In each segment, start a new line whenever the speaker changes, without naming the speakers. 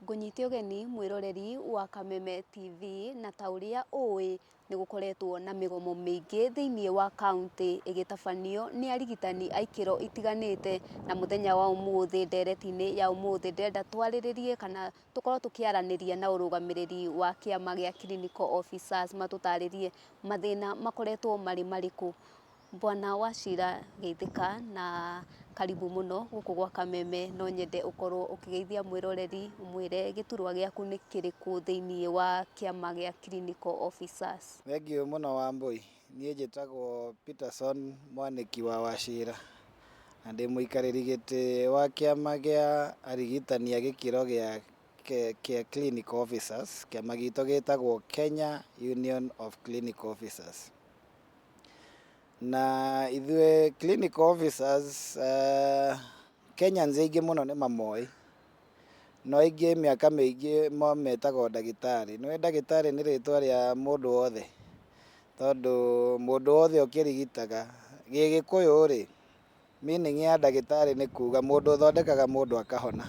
Ngũnyite ũgeni mwĩroreri wa Kameme TV, na ta ũrĩa ũĩ nĩ gũkoretwo na mĩgomo mĩingĩ thĩinĩ wa kaũntĩ ĩgĩtabanio nĩ arigitani a ikĩro itiganĩte, na mũthenya wa ũmũthĩ ndereti-inĩ ya ũmũthĩ ndĩrenda twarĩrĩrie kana tũkorwo tũkĩaranĩria na ũrũgamĩrĩri wa kĩama gĩa Clinical Officers matũtarĩrie mathĩna makoretwo marĩ marĩkũ. Bwana Wachira geithĩka na karibu mũno gũkũ gwa Kameme. No nyende ũkorwo ũkĩgeithia mwĩroreri ũmwĩre gĩturwa gĩaku nĩ kĩrĩkũ thĩinĩ wa kĩama gĩa Clinical Officers.
Thengiũ mũno Wambũi, niĩ njĩtagwo Peterson Mwanĩki wa Wachira na ndĩ mũikarĩri gĩtĩ wa kĩama gĩa arigitani a gĩkĩro gĩa Clinical Officers. Kĩama gitũ gĩtagwo Kenya Union of Clinical Officers. Na ithuĩ clinical officers Kenyans aingĩ mũno nĩ mamoĩ, no aingĩ mĩaka mĩingĩ mametagwo ndagĩtarĩ. Nĩũĩ ndagĩtarĩ nĩ rĩtwa rĩa mũndũ wothe, tondũ mũndũ wothe ũkĩrigitaga, gĩgĩkũyũ rĩ, meaning ya ndagĩtarĩ nĩ kuga mũndũ ũthondekaga mũndũ akahona.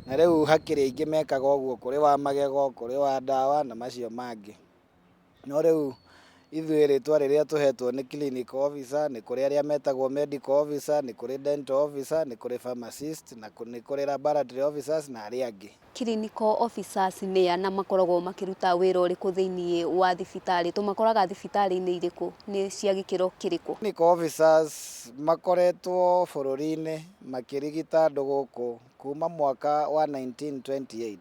Na rĩu hakĩrĩ aingĩ mekaga ũguo, kũrĩ wa magego, kũrĩ wa ndawa na macio mangĩ. No rĩu ithuĩ rĩtwa rĩrĩa tũhetwo nĩ clinical officer, nĩ kũrĩ arĩa metagwo medical officer, nĩ kũrĩ dental officer, nĩ kũrĩ pharmacist, na nĩ kũrĩ laboratory officers na arĩa angĩ.
Clinical officers nĩ a na makoragwo makĩruta wĩra ũrĩkũ thĩinĩ wa thibitarĩ? Tũmakoraga thibitarĩ-inĩ irĩkũ? Nĩ cia gĩkĩro kĩrĩkũ?
Clinical officers makoretwo bũrũri-inĩ makĩrigita andũ gũkũ kuma mwaka wa 1928.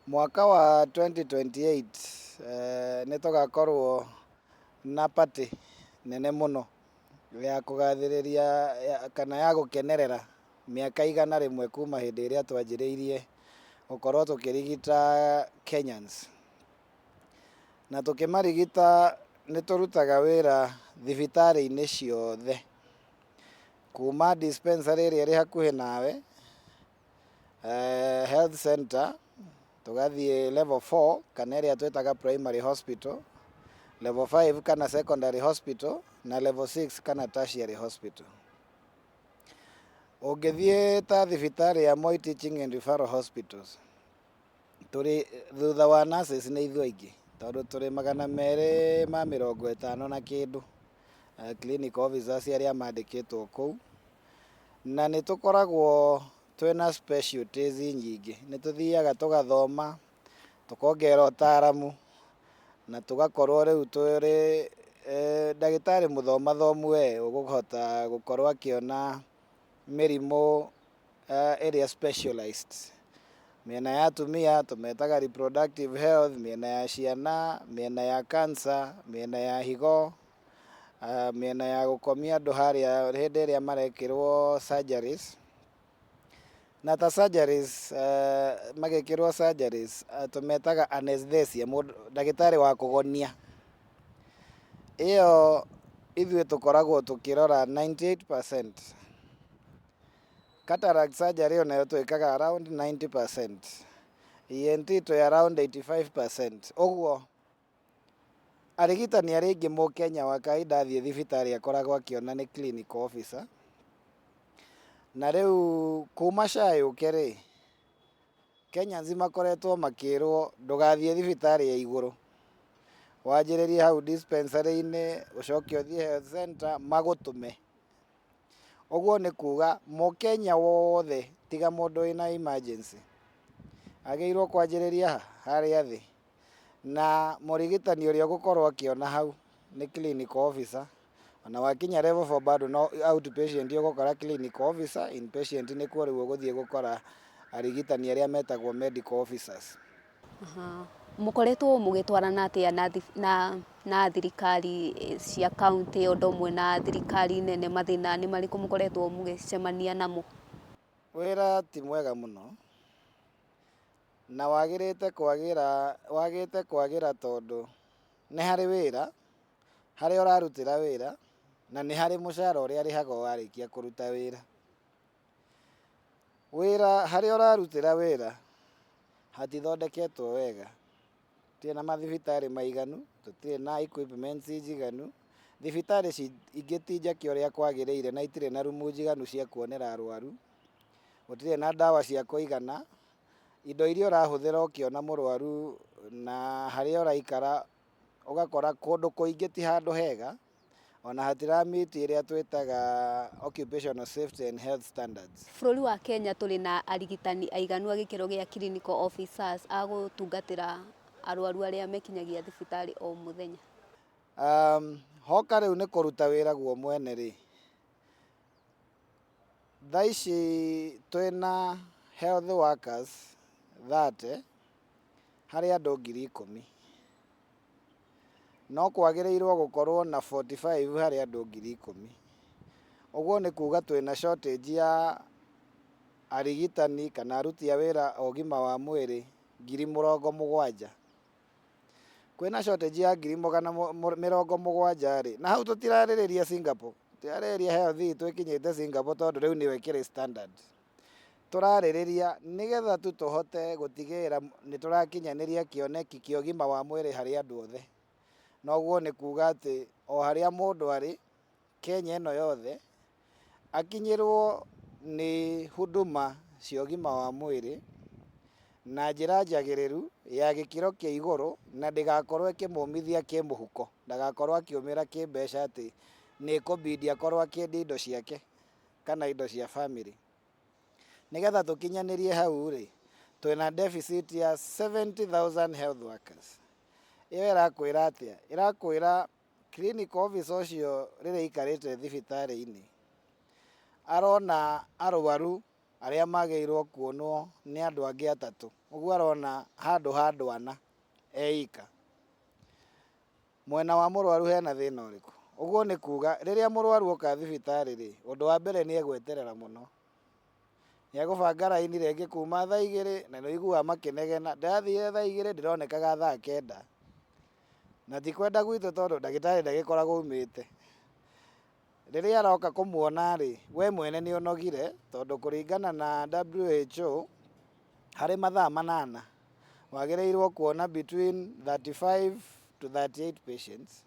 Mwaka wa 2028 nĩ tũgakorwo na party nene mũno ya kũgathĩrĩria kana ya gũkenerera mĩaka 100 kuma hĩndĩ ĩrĩa twanjĩrĩirie gũkorwo tũkĩrigita Kenyans. Na tũkĩmarigita nĩ tũrutaga wĩra thibitarĩ-inĩ ciothe, kuma dispensary ĩrĩa ĩrĩ hakuhĩ nawe, health center, tũgathiĩ level 4 kana ĩrĩa twĩtaga primary hospital, level 5 kana secondary hospital na level 6 kana tertiary hospital. Ũngĩthiĩ ta thibitarĩ ya Moi Teaching and Referral Hospitals, tũrĩ thutha wa nurses nĩ ithuĩ aingĩ, tondũ tũrĩ 250 na kĩndũ clinical officers arĩa mandĩkĩtwo kũu. Na nĩ tũkoragwo twĩna specialties nyingĩ, nĩ tũthiaga tũgathoma, tũkongerera ũtaramu na tũgakorwo rĩu tũrĩ ndagĩtarĩ mũthomathomu we ũkũhota gũkorwo akĩona mĩrimũ ĩrĩa specialized. Mĩena ya atumia tũmetaga reproductive health, mĩena ya ciana, mĩena ya cancer, mĩena ya higo, mĩena ya gũkomia andũ harĩa hĩndĩ ĩrĩa marekĩrwo surgeries. Na ta surgeries, magĩkĩrwo surgeries tũmetaga anesthesia, mũndũ ndagĩtarĩ wa kũgonia. Ĩyo ithuĩ tũkoragwo tũkĩrora 98%. Cataract surgery onayo twĩkaga around 90%. ENT twĩ around 85%. Ũguo arigitani arĩa aingĩ mũkenya wa kawaida athiĩ thibitarĩ akoragwo akĩona nĩ clinical officer. Na rĩu kuma SHA yũke rĩ, Kenyans makoretwo makĩrwo ndũgathiĩ thibitarĩ ya igũrũ, wanjĩrĩrie hau dispensary-inĩ, ũcoke ũthiĩ health center magũtũme. Ũguo nĩ kuga mũkenya wothe tiga mũndũ wĩna emergency agĩrĩirwo kwanjĩrĩria ha? Harĩa thĩ. Na mũrigitani ũrĩa ũgũkorwo akĩona hau nĩ clinical officer. Ona wakinya level 4 bado no outpatient ũgũkora clinical officer, inpatient nĩkuo rĩu ũgũthiĩ gũkora arigitani arĩa metagwo medical officers.
Mũkoretwo mũgĩtwarana atĩa na thirikari cia kaũntĩ o ũndũ ũmwe na thirikari nene, mathĩna nĩ marĩkũ mũkoretwo mũgĩcemania namo?
Wĩra ti mwega mũno na wagĩrĩte kwagĩra, wagĩte kwagĩra tondũ nĩ harĩ wĩra, harĩa ũrarutĩra wĩra na nĩ harĩ mũcara ũrĩa ũrĩhagwo warĩkia kũruta wĩra. Wĩra harĩa ũrarutĩra wĩra hatithondeketwo wega, tũtirĩ na mathibitarĩ maiganu, tũtirĩ na equipments njiganu, thibitarĩ ingĩ ti njake ũrĩa kwagĩrĩire na itirĩ na rumu njiganu cia kuonera arwaru, gũtirĩ na ndawa cia kũigana. Indo iria ũrahũthĩra ũkĩona mũrwaru na harĩa ũraikara ũgakora kũndũ kũingĩ ti handũ hega, ona hatira meet ĩrĩa twĩtaga occupational safety and health standards.
Bũrũri wa Kenya tũrĩ na arigitani aiganu a gĩkĩro gĩa clinical officers a gũtungatĩra arwaru arĩa mekinyagia thibitarĩ o mũthenya?
Hoka rĩu nĩ kũruta wĩra guo mwene rĩ, thaa ici twĩna health workers 30 harĩ andũ 10,000. No kwagĩrĩirwo gũkorwo na 45 harĩ andũ 10,000. Ũguo nĩ kuga twĩna shortage ya arigitani kana aruti a wĩra a ũgima wa mwĩrĩ 70,000. Kwĩna shortage ya 70,000 rĩ, na hau tũtirarĩrĩria Singapore, tũtirarĩrĩria health itũ ĩkinyĩte Singapore tondũ rĩu nĩyo ĩkĩrĩ standard. Tũrarĩrĩria nĩgetha tu tũhote gũtigĩrĩra nĩ tũrakinyanĩria kĩoneki kĩa ũgima wa mwĩrĩ harĩ andũ othe. Na ũguo nĩ kuga atĩ o harĩa mũndũ arĩ, Kenya ĩno yothe, akinyĩrwo nĩ huduma cia ũgima wa mwĩrĩ na njĩra njagĩrĩru ya gĩkĩro kĩa igũrũ na ndĩgakorwo ĩkĩmũmithia kĩmũhuko, ndagakorwo akĩũmĩra kĩmbeca atĩ nĩ ĩkũbidi akorwo akĩendia indo ciake kana indo cia bamĩrĩ. Nĩgetha tũkinyanĩrie hau rĩ, twĩna deficit ya 70,000 health workers. Ĩyo ĩrakwĩra atĩa? Ĩrakwĩra clinical officer ũcio rĩrĩa aikarĩte thibitarĩ-inĩ arona arwaru arĩa magĩrĩirwo kuonwo nĩ andũ angĩ atatũ. Ũguo arona handũ ha andũ ana e ika. Mwena wa mũrwaru hena thĩna ũrĩkũ? Ũguo nĩ kuga rĩrĩa mũrwaru oka thibitarĩ rĩ, ũndũ wa mbere nĩ egweterera mũno. Nĩ egũbanga raini rĩngĩ kuma thaa 2 na nĩ ũiguaga makĩnegena, ndĩrathire thaa 2 ndĩronekaga thaa 9. Na ti kwenda gwitũ tondũ ndagĩtarĩ ndagĩkoragwo aumĩte. Rĩrĩa aroka kũmuona rĩ, we mwene nĩ ũnogire tondũ kũringana na WHO harĩ mathaa 8 wagĩrĩirwo kuona between 35 to 38 patients,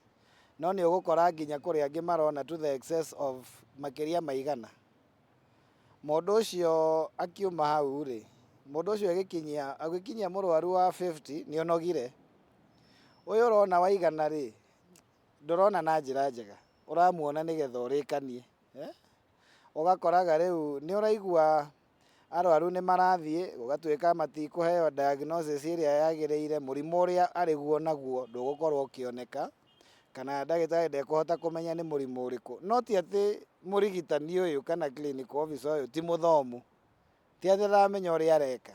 no nĩ ũgũkora nginya kũrĩ angĩ marona to the excess of makĩria ma 100. Mũndũ ũcio akiuma hau rĩ, mũndũ ũcio agĩkinyia mũrwaru wa 50 nĩ onogire. Ũyũ ũrona wa 100 rĩ, ndũrona na njĩra njega, ũramuona nĩgetha ũrĩkanie. Ũgakoraga rĩu nĩ ũraigua arwaru nĩ marathiĩ, gũgatuĩka matikũheo diagnosis ĩrĩa yagĩrĩire, mũrimũ ũrĩa arĩguo naguo ndũgũkorwo ũkĩoneka, kana ndagĩtarĩ ndekũhota kũmenya nĩ mũrimũ ũrĩkũ. No ti atĩ mũrigitani ũyũ kana clinical officer ũyũ ti mũthomu, ti atĩ ndaramenya ũrĩa areka,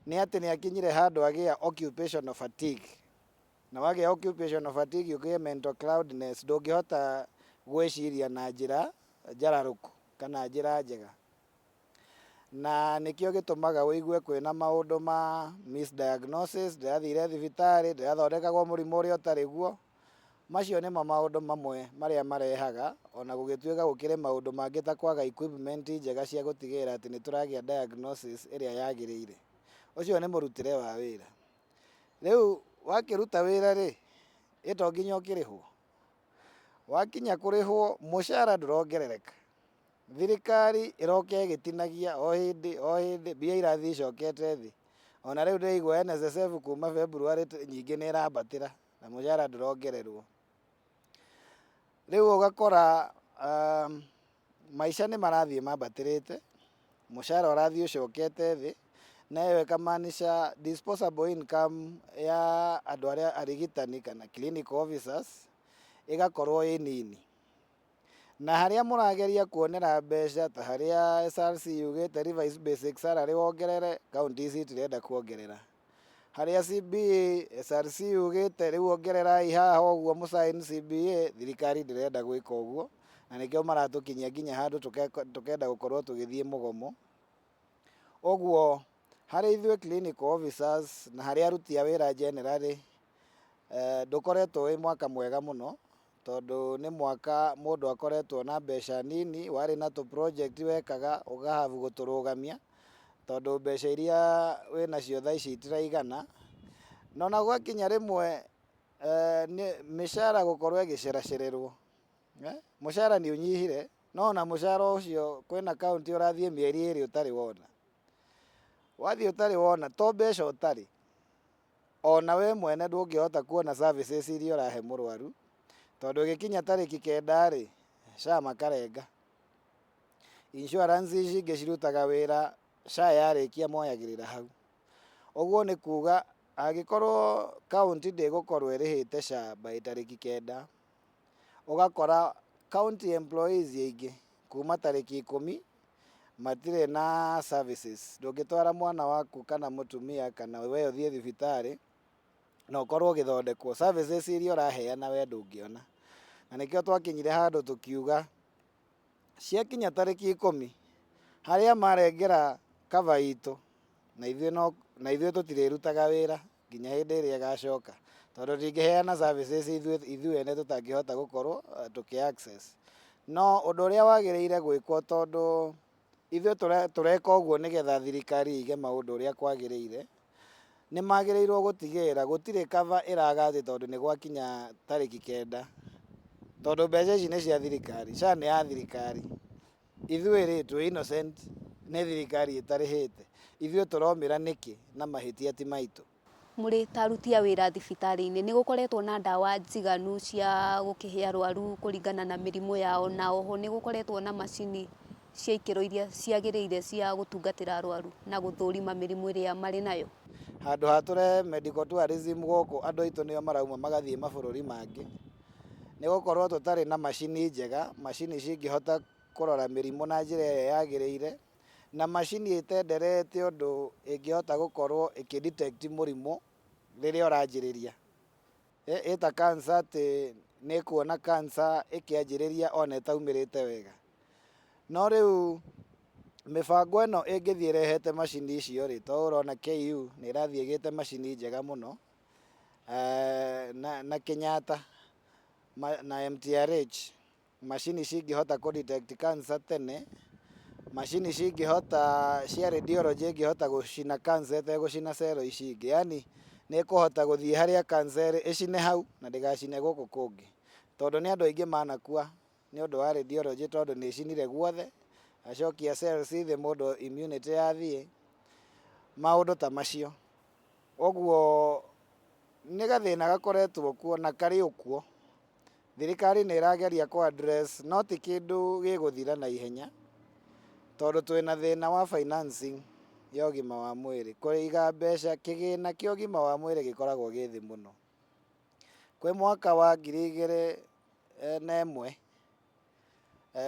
nĩ atĩ nĩ akinyire handũ agĩa occupational fatigue. Na wagĩa occupational fatigue ũgĩe mental cloudness, ndũngĩhota gwĩciria na njĩra njararũku kana njĩra njega. Na nĩkĩo gĩtũmaga ũigue kwĩna maũndũ ma misdiagnosis, ndĩrathire thibitarĩ, ndĩrathondekagwo mũrimũ ũrĩa ũtarĩ guo. Macio nĩmo maũndũ mamwe marĩa marehaga, ona gũgĩtuĩka gũkĩrĩ maũndũ mangĩ ta kwaga equipment njega cia gũtigĩrĩra atĩ nĩ tũragĩa diagnosis ĩrĩa yagĩrĩire. Ũcio nĩ mũrutĩre wa wĩra. Rĩu wakĩruta wĩra rĩ, ĩ to nginya ũkĩrĩhwo? Wakinya kũrĩhwo mũcara ndũrongerereka. Thirikari ĩroka ĩgĩtinagia o hĩndĩ o hĩndĩ, mbia irathiĩ icokete thĩ. Ona rĩu ndĩraigua NSSF kuma February nyingĩ nĩ ĩrambatĩra na mũcara ndũrongererwo. Rĩu ũgakora maica nĩ marathiĩ mambatĩrĩte, mũcara ũrathiĩ ũcokete thĩ, na ĩyo ĩkamaanisha disposable income ya andũ arĩa arigitani kana clinical officers ĩgakorwo ĩ nini. Na harĩa mũrageria kuonera mbeca ta harĩa SRC yugĩte revise basic salary wongerere, kaunti ici itirenda kuongerera. Harĩa CBA SRC yugĩte rĩu ongererai haha ũguo mũsign CBA, thirikari ndĩrenda gwĩka ũguo, na nĩkĩo maratũkinyia nginya handũ tũkenda gũkorwo tũgĩthiĩ mũgomo. Ũguo harĩ ithuĩ clinical officers na harĩ aruti a wĩra generally, ndũkoretwo wĩ mwaka mwega mũno, tondũ nĩ mwaka mũndũ akoretwo na mbeca nini, warĩ na tũ project wekaga ũka have gũtũrũgamia, tondũ mbeca iria wĩnacio thaa ici itiraigana. Na ona gwakinya rĩmwe mĩcara gũkorwo ĩgĩceracererwo. Mũcara nĩ ũnyihire, no ona mũcara ũcio kwĩna kaunti ũrathiĩ mĩeri 2 ũtarĩ wona. Wathiĩ ũtarĩ wona, to mbeca ũtarĩ, ona we mwene ndũngĩhota kuona services iria ũrahe mũrwaru, tondũ ĩgĩkinya tarĩki 9 rĩ, SHA makarenga. Insurance ici ingĩ cirutaga wĩra SHA yarĩkia moyagĩrĩra hau. Ũguo nĩ kuga angĩkorwo county ndĩgũkorwo ĩrĩhĩte SHA by tarĩki 9, ũgakora county employees aingĩ kuma tarĩki 10 matirĩ na services. Ndũngĩtwara mwana waku kana mũtumia kana we ũthiĩ thibitarĩ na ũkorwo ũgĩthondekwo, services iria ũraheana we ndũngĩona. Na nĩkĩo twakinyire handũ tũkiuga ciakinya tarĩki 10 harĩa marengera cover itũ, na ithuĩ no na ithuĩ tũtirĩrutaga wĩra nginya hĩndĩ ĩrĩa ĩgacoka, tondũ ndingĩheana services ithuĩ ene tũtangĩhota gũkorwo tũkĩ access. No ũndũ ũrĩa wagĩrĩire gwĩkwo, tondũ ithuĩ tũreka ũguo nĩgetha thirikari ĩige maũndũ ũrĩa kwagĩrĩire, nĩ magĩrĩirwo gũtigĩrĩra gũtirĩ cover ĩraga atĩ tondũ nĩ gwakinya tarĩki 9, tondũ mbeca ici nĩ cia thirikari. SHA nĩ ya thirikari. Ithuĩ rĩ, twĩ innocent? Nĩ thirikari ĩtarĩhĩte. Ithuĩ tũromĩra nĩkĩ na mahĩtia ti maitũ?
Mũrĩ ta aruti a wĩra thibitarĩ-inĩ, nĩ gũkoretwo na ndawa njiganu cia gũkĩhe arwaru kũringana na mĩrimũ yao, na oho nĩ gũkoretwo na macini cia ikĩro iria ciagĩrĩire cia gũtungatĩra arwaru na gũthũrima mĩrimũ ĩrĩa marĩ nayo?
Handũ ha tũrehe medical tourism gũkũ, andũ aitũ nĩo marauma magathiĩ mabũrũri mangĩ, nĩ gũkorwo tũtarĩ na macini njega, macini cingĩhota kũrora mĩrimũ na njĩra ĩrĩa yagĩrĩire, na macini ĩtenderete ũndũ ĩngĩhota gũkorwo ĩkĩ detect mũrimũ rĩrĩa ũranjĩrĩria. Ĩta cancer, atĩ nĩ ĩkuona cancer ĩkĩanjĩrĩria ona ĩtaumĩrĩte wega. No rĩu mĩbango ĩno ĩngĩthiĩ ĩrehete macini icio rĩ, to ũrona KU nĩ ĩrathiĩ ĩgĩte macini njega mũno, na Kenyatta na MTRH, macini cingĩhota kũ detect cancer tene, macini cingĩhota cia radiology ĩngĩhota gũcina cancer ĩtegũcina cero ici ingĩ, yani nĩ ĩkũhota gũthiĩ harĩa cancer ĩrĩ ĩcine hau na ndĩgacine gũkũ kũngĩ, tondũ nĩ andũ aingĩ manakua nĩ ũndũ wa radiology, tondũ nĩ ĩcinire guothe, acokia cells thĩ, mũndũ immunity yathiĩ, maũndũ ta macio. Ũguo nĩ gathĩna gakoretwo kuo na karĩ okuo. Thirikari nĩ ĩrageria kũ address, no ti kĩndũ gĩgũthira na ihenya, tondũ twĩna thĩna wa financing ya ũgima wa mwĩrĩ. Kũiga mbeca, kĩgĩna kĩa ũgima wa mwĩrĩ gĩkoragwo gĩ thĩ mũno. Kwĩ mwaka wa 2001,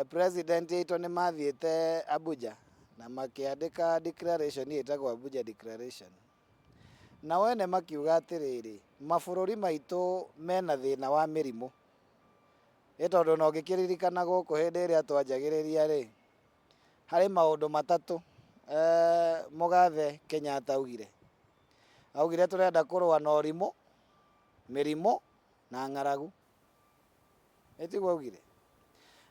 president aitũ nĩ mathiĩte Abuja na makĩandĩka declaration ĩtagwo Abuja Declaration. Nao ene makiuga atĩrĩrĩ, mabũrũri maitũ mena thĩna wa mĩrimũ. Ĩ tondũ na ũngĩkĩririkana gũkũ hĩndĩ ĩrĩa twanjagĩrĩria rĩ, harĩ maũndũ matatũ mũgathe Kenyatta augire. Augire tũrenda kũrũa na ũrimũ, mĩrimũ na ng'aragu. Ĩ tiguo augire?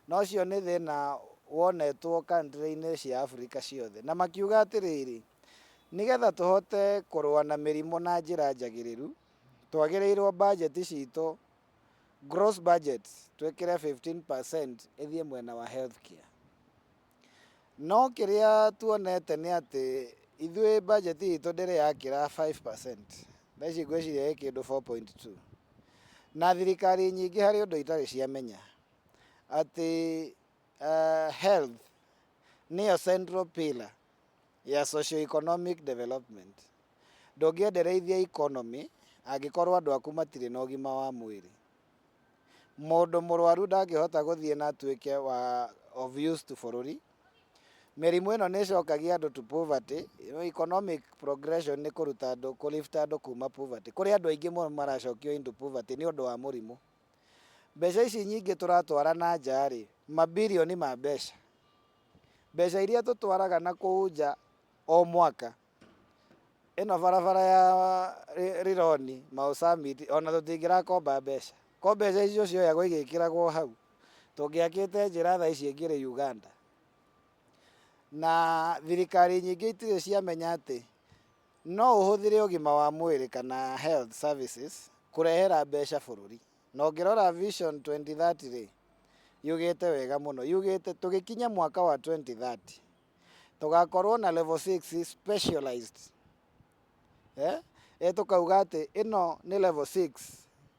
Na ũcio nĩ thĩna wonetwo country-inĩ cia Africa ciothe. Na makiuga atĩrĩrĩ, nĩgetha tũhote kũrũa na mĩrimũ na njĩra njagĩrĩru, twagĩrĩirwo budget citũ, gross budget, twĩkĩre 15% ĩthiĩ mwena wa healthcare. No kĩrĩa tuonete nĩ atĩ ithuĩ budget itũ ndĩrĩ yakĩra 5%. Thaa ici ngwĩciria ĩ kĩndũ 4.2. Na thirikari nyingĩ harĩ ũndũ itarĩ ciamenya atĩ health nĩyo central pillar ya socio-economic development. Ndũngĩendereithia economy angĩkorwo andũ aku matirĩ na ũgima wa mwĩrĩ. Mũndũ mũrwaru ndangĩhota gũthiĩ na atuĩke wa of use to bũrũri. Mĩrimũ ĩno nĩ ĩcokagia andũ to poverty. Economic progression nĩ kũruta andũ, kũ lift andũ kuma poverty. Kũrĩ andũ aingĩ mũno maracokio into poverty nĩ ũndũ wa mũrimũ. Mbeca ici nyingĩ tũratwara na nja rĩ, mabirioni ma mbeca, mbeca iria tũtwaraga na kũu nja o mwaka, ĩno barabara ya Rironi Mau Summit ona tũtingĩrakomba mbeca. Ko mbeca icio cioyagwo igĩkĩragwo hau, tũngĩakĩte njĩra thaa ici ĩngĩrĩ Uganda. Na thirikari nyingĩ itirĩ ciamenya atĩ no ũhũthĩre ũgima wa mwĩrĩ kana health services kũrehera mbeca bũrũri. Na ũngĩrora Vision 2030 rĩ, yugĩte wega mũno, yugĩte tũgĩkinya mwaka wa 2030. Tũgakorwo na level 6 specialized. Eh? E tũkauga atĩ ĩno nĩ level 6,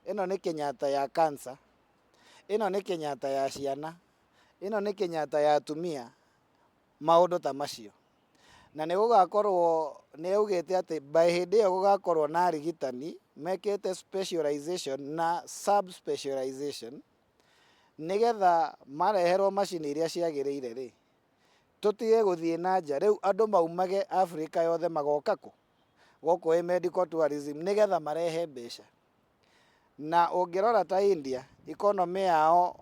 ĩno nĩ Kenyatta ya cancer, ĩno nĩ Kenyatta ya ciana, ĩno nĩ Kenyatta ya atumia, maũndũ ta macio. Na nĩ gũgakorwo nĩ augĩte atĩ by hĩndĩ ĩyo gũgakorwo na arigitani mekĩte specialization na sub specialization nĩgetha mareherwo macini iria ciagĩrĩire rĩ, tũtige gũthiĩ na nja. Rĩu andũ maumage Africa yothe magoka kũ? Gũkũ ĩ medical tourism nĩgetha marehe mbeca. Na ũngĩrora ta India, economy yao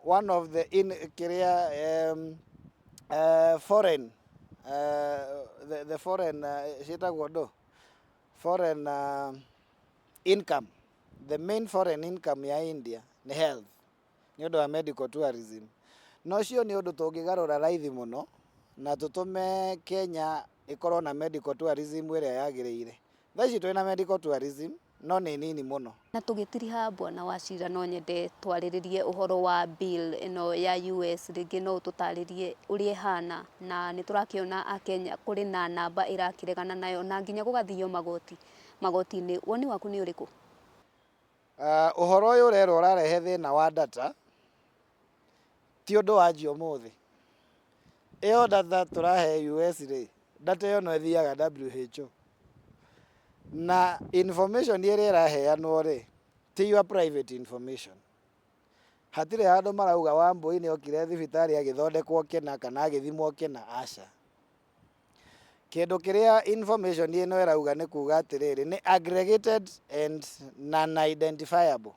one of the in kĩrĩa foreign the foreign ciĩtagwo ndũ? Foreign income. The main foreign income ya India nĩ health nĩ ũndũ wa medical tourism. Na ũcio nĩ ũndũ tũngĩgarũra raithi mũno na tũtũme Kenya ĩkorwo na medical tourism ĩrĩa yagĩrĩire. Thaa ici twĩna medical tourism no nĩ nini mũno.
Na tũgĩtiriha Bwana Wachira, no nyende twarĩrĩrie ũhoro wa bill ĩno ya US. Rĩngĩ no ũtũtarĩrie ũrĩa ĩhana, na nĩ tũrakĩona Akenya kũrĩ na namba ĩrakĩregana nayo na nginya gũgathio magoti-inĩ. Woni waku nĩ ũrĩkũ?
Ũhoro ũyũ ũrerwo ũrarehe thĩna wa data ti ũndũ wanjia ũmũthĩ. Ĩyo data tũrahe US rĩ, data ĩyo no ĩthiaga WHO. Na information ĩrĩa ĩraheanwo rĩ, ti your private information. Hatirĩ handũ marauga Wambui nĩ okire thibitarĩ agĩthondekwo kĩna kana agĩthimwo kĩna, aca. Kĩndũ kĩrĩa information ĩno ĩrauga nĩ kuga atĩrĩrĩ, nĩ aggregated and non-identifiable.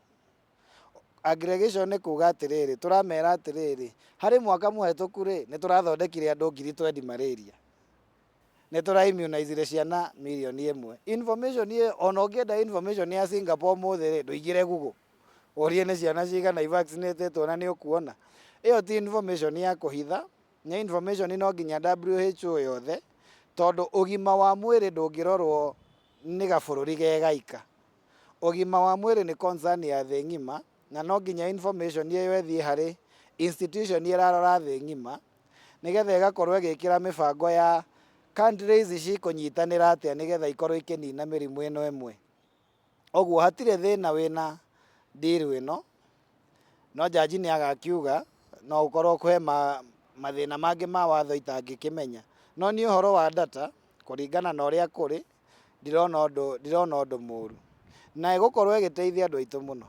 Aggregation nĩ kuga atĩrĩrĩ, tũramera atĩrĩrĩ, harĩ mwaka mũhetũku rĩ, nĩ tũrathondekire andũ 20,000 malaria. Nĩ tũra immunizire ciana mirioni 1. Information ĩyo, ona ũngĩenda information ya Singapore ũmũthĩ rĩ, ndũingĩre Google. Ũrie nĩ ciana cigana ivaccinatĩtwo na nĩ ũkuona. Ĩyo ti information ya kũhitha, nĩ information no nginya WHO yothe, tondũ ũgima wa mwĩrĩ ndũngĩrorwo nĩ gabũrũri ge gaika. Ũgima wa mwĩrĩ nĩ concern ya thĩ ng'ima, na no nginya information ĩyo ĩthiĩ harĩ institution ĩrarora thĩ ng'ima, nĩgetha ĩgakorwo ĩgĩkĩra mĩbango ya countries cikũnyitanĩra atĩa nĩgetha ikorwo ikĩnina mĩrimũ ĩno ĩmwe. Ũguo hatirĩ thĩna wĩna deal ĩno, no jaji nĩ agakiuga no ũkorwo kwĩ mathĩna mangĩ ma watho itangĩkĩmenya. No niĩ ũhoro wa data kũringana na ũrĩa kũrĩ, ndirona ũndũ mũru. Na ĩgũkorwo ĩgĩteithia andũ aitũ mũno.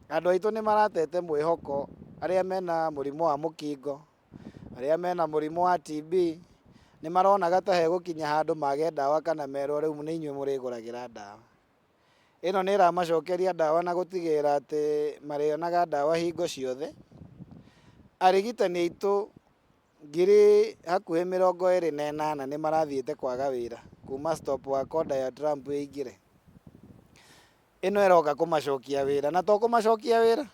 Andũ aitũ nĩ maratete mwĩhoko, arĩa mena mũrimũ wa mũkingo, arĩa mena mũrimũ wa TB, nĩ maronaga ta hegũkinya handũ mage ndawa kana merwo rĩu nĩ inyuĩ mũrĩgũragĩra ndawa. Ĩno nĩ ĩramacokeria ndawa na gũtigĩrĩra atĩ marĩonaga ndawa hingo ciothe. Arigitani aitũ ngiri hakuhĩ 28 nĩ marathiĩte kwaga wĩra kuma stop work order ya Trump ĩingĩre. Ĩno ĩroka kũmacokia wĩra, na to kũmacokia wĩra,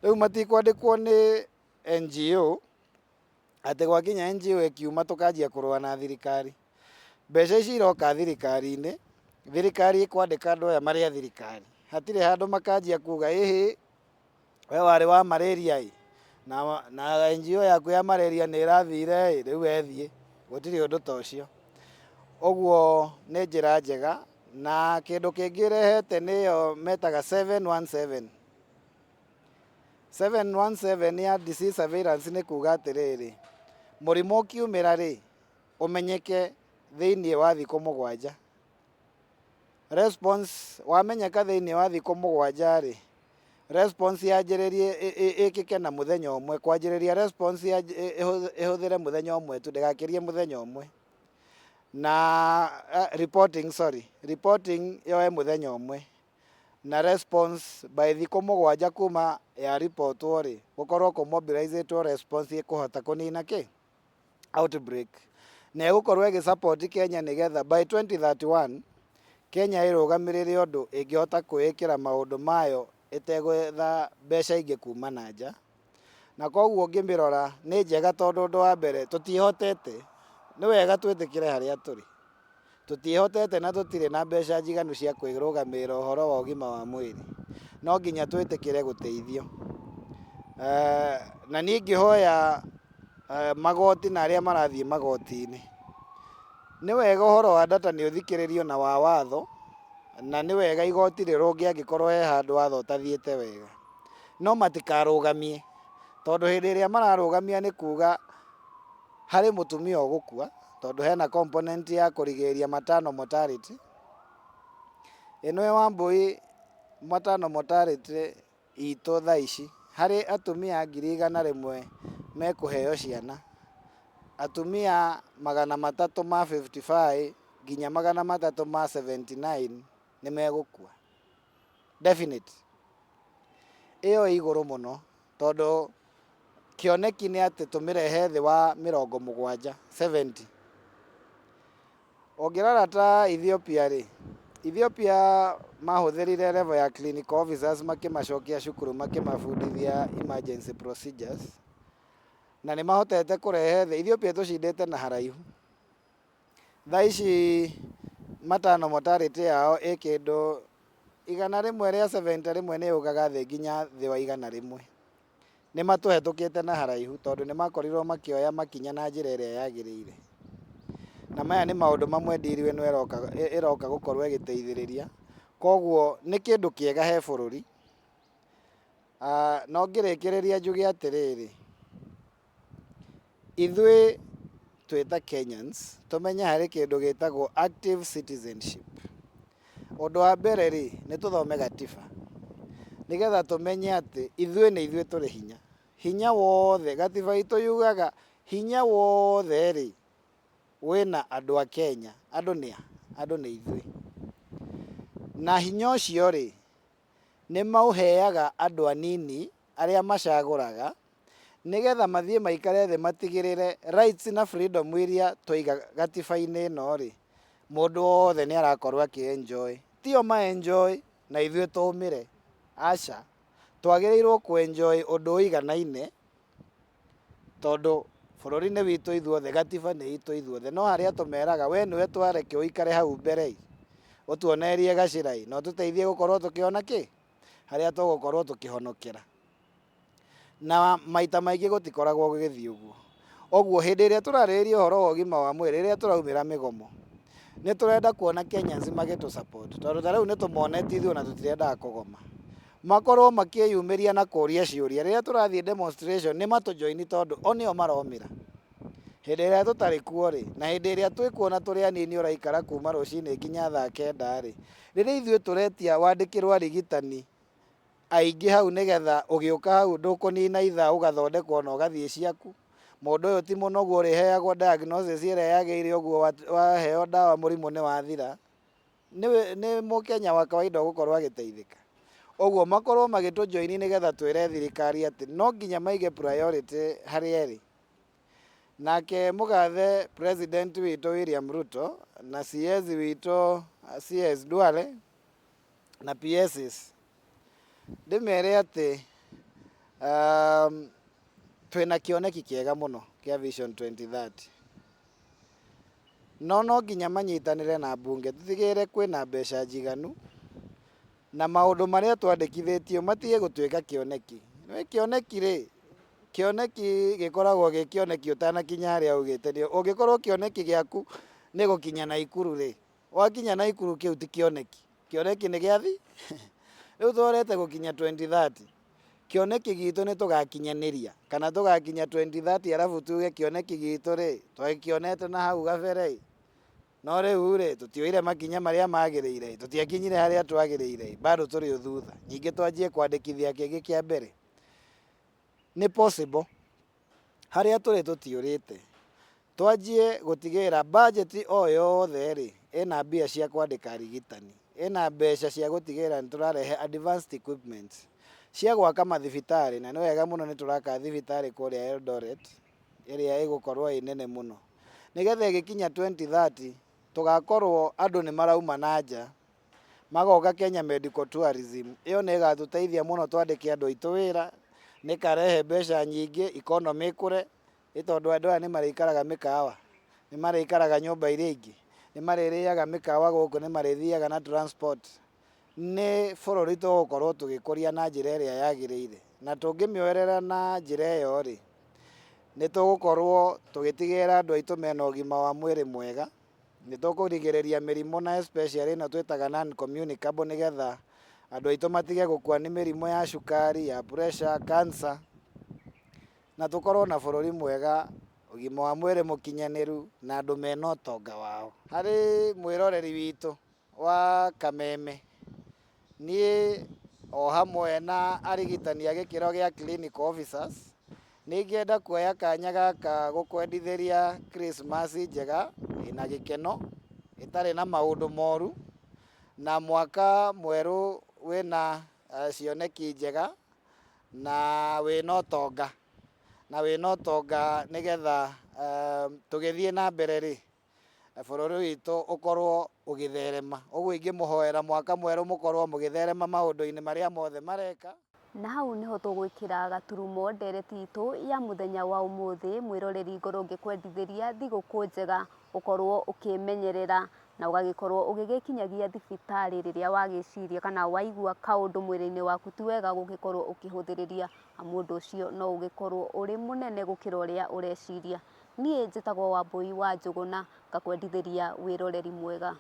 rĩu matikwandĩkwo nĩ NGO, atĩ gwakinya NGO ĩkiuma tũkanjia kũrũa na thirikari. Mbeca ici iroka thirikari-inĩ, thirikari ĩkwandĩka andũ aya marĩ a thirikari. Hatirĩ handũ makanjia kuga ĩhĩ, we warĩ wa malaria ĩ, na NGO yaku ya malaria nĩ ĩrathire ĩ, rĩu wethiĩ. Gũtirĩ ũndũ ta ũcio. Ũguo nĩ njĩra njega, na kĩndũ kĩngĩ ĩrehete nĩyo metaga 717. 717 ya disease surveillance nĩ kuga atĩrĩrĩ, mũrimũ ũkiumĩra rĩ, ũmenyeke thĩinĩ wa thikũ 7. Response wamenyeka thĩinĩ wa thikũ 7 rĩ, response yanjĩrĩrie ĩkĩke na mũthenya ũmwe. Kwanjĩrĩria response ĩhũthĩre mũthenya ũmwe tu, ndĩgakĩrie mũthenya ũmwe. Na reporting, sorry, reporting yoe mũthenya ũmwe. Na response by thikũ 7 kuma ya ripotwo rĩ, gũkorwo kũ-mobilizĩtwo response ĩkũhota kũnina kĩ? Outbreak. Na ĩgũkorwo ĩgĩ support Kenya nĩgetha by 2031 Kenya ĩrũgamĩrĩre ũndũ ĩngĩhota kwĩĩkĩra maũndũ mayo ĩtegwetha mbeca ingĩ kuma na nja. Na koguo ũngĩmĩrora nĩ njega, tondũ ũndũ wa mbere tũtiĩhotete, nĩ wega twĩtĩkĩre harĩa tũrĩ. Tũtiĩhotete na tũtirĩ na mbeca njiganu cia kwĩrũgamĩrĩra ũhoro wa ũgima wa mwĩrĩ. No nginya twĩtĩkĩre gũteithio. Na niĩ ingĩhoya magoti na arĩa marathiĩ magoti-inĩ. Nĩ wega ũhoro wa data nĩ ũthikĩrĩrio na wa watho, na nĩ wega igoti rĩrũnge angĩkorwo he handũ watho ũtathiĩte wega. No matikarũgamie, tondũ hĩndĩ ĩrĩa mararũgamia nĩ kuga harĩ mũtumia ũgũkua, tondũ hena component ya kũrigĩrĩria maternal mortality. Ĩno Wambũi maternal mortality itũ thaa ici, harĩ atumia 100,000 mekũheo ciana, atumia 355 nginya 379 nĩ megũkua. Definite. Ĩyo ĩ igũrũ mũno tondũ kĩoneki nĩ atĩ tũmĩrehe thĩ wa 70, 70. Ũngĩrora ta Ethiopia rĩ, Ethiopia mahũthĩrire level ya clinical officers makĩmacokia cukuru makĩmabundithia emergency procedures na nĩ mahotete kũrehe thĩ. Ethiopia ĩtũcindĩte na haraihu. Thaa ici maternal mortality yao ĩ kĩndũ 171 nĩ yũkaga thĩ nginya thĩ wa 100. Nĩ matũhetũkĩte na haraihu tondũ nĩ makorirwo makĩoya makinya na njĩra ĩrĩa yagĩrĩire. Na maya nĩ maũndũ mamwe deal ĩno ĩroka, ĩroka gũkorwo ĩgĩteithĩrĩria. Koguo nĩ kĩndũ kĩega he bũrũri. No ngĩrĩkĩrĩria njuge atĩrĩrĩ, ithuĩ twĩ ta Kenyans tũmenye harĩ kĩndũ gĩtagwo active citizenship. Ũndũ wa mbere rĩ, nĩ tũthome gatiba nĩgetha tũmenye atĩ ithuĩ nĩ ithuĩ tũrĩ hinya. Hinya wothe, gatiba itũ yugaga hinya wothe rĩ, wĩna andũ a Kenya. Andũ nĩa? Andũ nĩ ithuĩ. Na hinya ũcio rĩ, nĩ maũheaga andũ anini arĩa macagũraga nĩgetha mathiĩ maikare thĩ matigĩrĩre rights na freedom iria twaiga gatiba-inĩ ĩno rĩ, mũndũ wothe nĩ arakorwo akĩ enjoy. Tio ma enjoy na ithuĩ tũũmĩre, aca. Twagĩrĩirwo kũ enjoy ũndũ ũiganaine tondũ bũrũri nĩ witũ ithuothe, gatiba nĩ itũ ithuothe. No harĩa tũmeraga we nĩwe twareke ũikare hau mbere ĩ, ũtuonererie gacĩra ĩ, na ũtũteithie gũkorwo tũkĩona kĩ? Harĩa tũgũkorwo tũkĩhonokera. Na maita maingĩ gũtikoragwo gũgĩthiĩ ũguo. Ũguo hĩndĩ ĩrĩa tũrarĩrĩria ũhoro wa ũgima wa mwĩrĩ, rĩrĩa tũraumĩra mĩgomo, nĩ tũrenda kuona Kenyans magĩtũ support. Tondũ ta rĩu nĩ tũmonetie ithuĩ ona tũtirendaga kũgoma. Makorwo makĩyumĩria na kũria ciũria. Rĩrĩa tũrathiĩ demonstration nĩ matũ join tondũ o nĩo maromĩra. Hĩndĩ ĩrĩa tũtarĩ kuo rĩ, na hĩndĩ ĩrĩa twĩ kuo na tũrĩ anini ũraikara kuma rũcinĩ nginya thaa kenda rĩ, rĩrĩa ithuĩ tũretia wandĩkĩrwo arigitani aingĩ hau nĩgetha ũgĩũka hau ndũkũnina ithaa ũgathondekwo na ũgathiĩ ciaku. Mũndũ ũyũ ti mũnogu ũrĩheagwo diagnosis ĩrĩa yagĩrĩire ũguo waheo ndawa mũrimũ nĩ wathira. Nĩ mũkenya wa kawaida ũgũkorwo agĩteithĩka. Ũguo makorwo magĩtũ join nĩgetha twĩre thirikari atĩ no nginya maige priority harĩa ĩrĩ. Nake mũgathe president witũ William Ruto na CS witũ CS Duale na PSs ndĩmere atĩ twĩna kĩoneki kĩega mũno kĩa Vision 2030. No no nginya manyitanĩre na mbunge tũtigĩrĩre kwĩna mbeca njiganu na maũndũ marĩa twandĩkithĩtio matige gũtuĩka kĩoneki. Nĩũĩ kĩoneki rĩ, kĩoneki gĩkoragwo gĩ kĩoneki ũtanakinya harĩa ugĩte. Ũngĩkorwo kĩoneki gĩaku nĩ gũkinya Naikuru rĩ, wakinya Naikuru kĩu ti kĩoneki. Kĩoneki nĩ gĩathi rĩu tũrorete gũkinya 2030. Kĩoneki gitũ nĩ tũgakinyanĩria kana tũgakinya 2030 arabu tuge kĩoneki gitũ rĩ, twagĩkĩonete na hau gabere ĩ, no rĩu rĩ, tũtioire makinya marĩa magĩrĩire ĩ, tũtiakinyire harĩa twagĩrĩire ĩ, bado tũrĩ o thutha. Ningĩ twanjie kwandĩkithia kĩngĩ kĩa mbere. Nĩ possible. Harĩa tũrĩ tũtiũrĩte. Twanjie gũtigĩrĩra budget o yothe rĩ, ĩna mbia cia kwandĩka arigitani, ĩna mbeca cia gũtigĩrĩra nĩ tũrarehe advanced equipment cia gwaka mathibitarĩ, na nĩ wega mũno nĩ tũraka thibitarĩ kũrĩa Eldoret, ĩrĩa ĩgũkorwo ĩ nene mũno. Nĩgetha ĩgĩkinya 2030, tũgakorwo andũ nĩ marauma na nja, magoka Kenya Medical Tourism. Ĩyo nĩ ĩgatũteithia mũno twandĩke andũ aitũ wĩra, nĩ ĩkarehe mbeca nyingĩ, economy ĩkũre, ĩ tondũ andũ aya nĩ marĩikaraga mĩkawa, nĩ marĩikaraga nyũmba iria ingĩ, nĩ marĩrĩaga mĩkawa gũkũ, nĩ marĩthiaga na transport. Nĩ bũrũri tũgũkorwo tũgĩkũria na njĩra ĩrĩa yagĩrĩire. Na tũngĩmĩoerera na njĩra ĩyo rĩ, nĩ tũgũkorwo tũgĩtigĩrĩra andũ aitũ mena ũgima wa mwĩrĩ mwega. Nĩ tũkũrigĩrĩria mĩrimũ na especially ĩno twĩtaga non communicable, nĩgetha andũ aitũ matige gũkua nĩ mĩrimũ ya cukari, ya pressure, cancer, na tũkorwo na bũrũri mwega, ũgima wa mwĩrĩ mũkinyanĩru, na andũ mena ũtonga wao. Harĩ mwĩroreri witũ wa Kameme, niĩ o hamwe na arigitani a gĩkĩro gĩa clinical officers, nĩ ingĩenda kuoya kanya gaka gũkwendithĩria Christmas njega ĩna gĩkeno, ĩtarĩ na maũndũ moru, na mwaka mwerũ wĩna cioneki njega na wĩna ũtonga, na wĩna ũtonga, nĩgetha tũgĩthiĩ na mbere rĩ, bũrũri witũ ũkorwo ũgĩtherema. Ũguo ingĩmũhoera mwaka mwerũ mũkorwo mũgĩtherema maũndũ-inĩ marĩa mothe mareka.
Na hau niho tũgwĩkĩra gaturumo ndereti itũ ya mũthenya wa ũmũthĩ. Mwĩroreri, ngorwo ngĩkwendithĩria thigũkũ njega, ũkorwo ũkĩmenyerera na ũgagĩkorwo ũgĩgĩkinyagia thibitarĩ rĩrĩa wagĩciria kana waigua kaũndũ mwĩrĩ-inĩ waku ti wega, gũgĩkorwo ũkĩhũthĩrĩria, amu ũndũ ũcio no ũgĩkorwo ũrĩ mũnene gũkĩra ũrĩa ũreciria. Niĩ njĩtagwo Wambui wa Njũgũna, ngakwendithĩria wĩroreri mwega.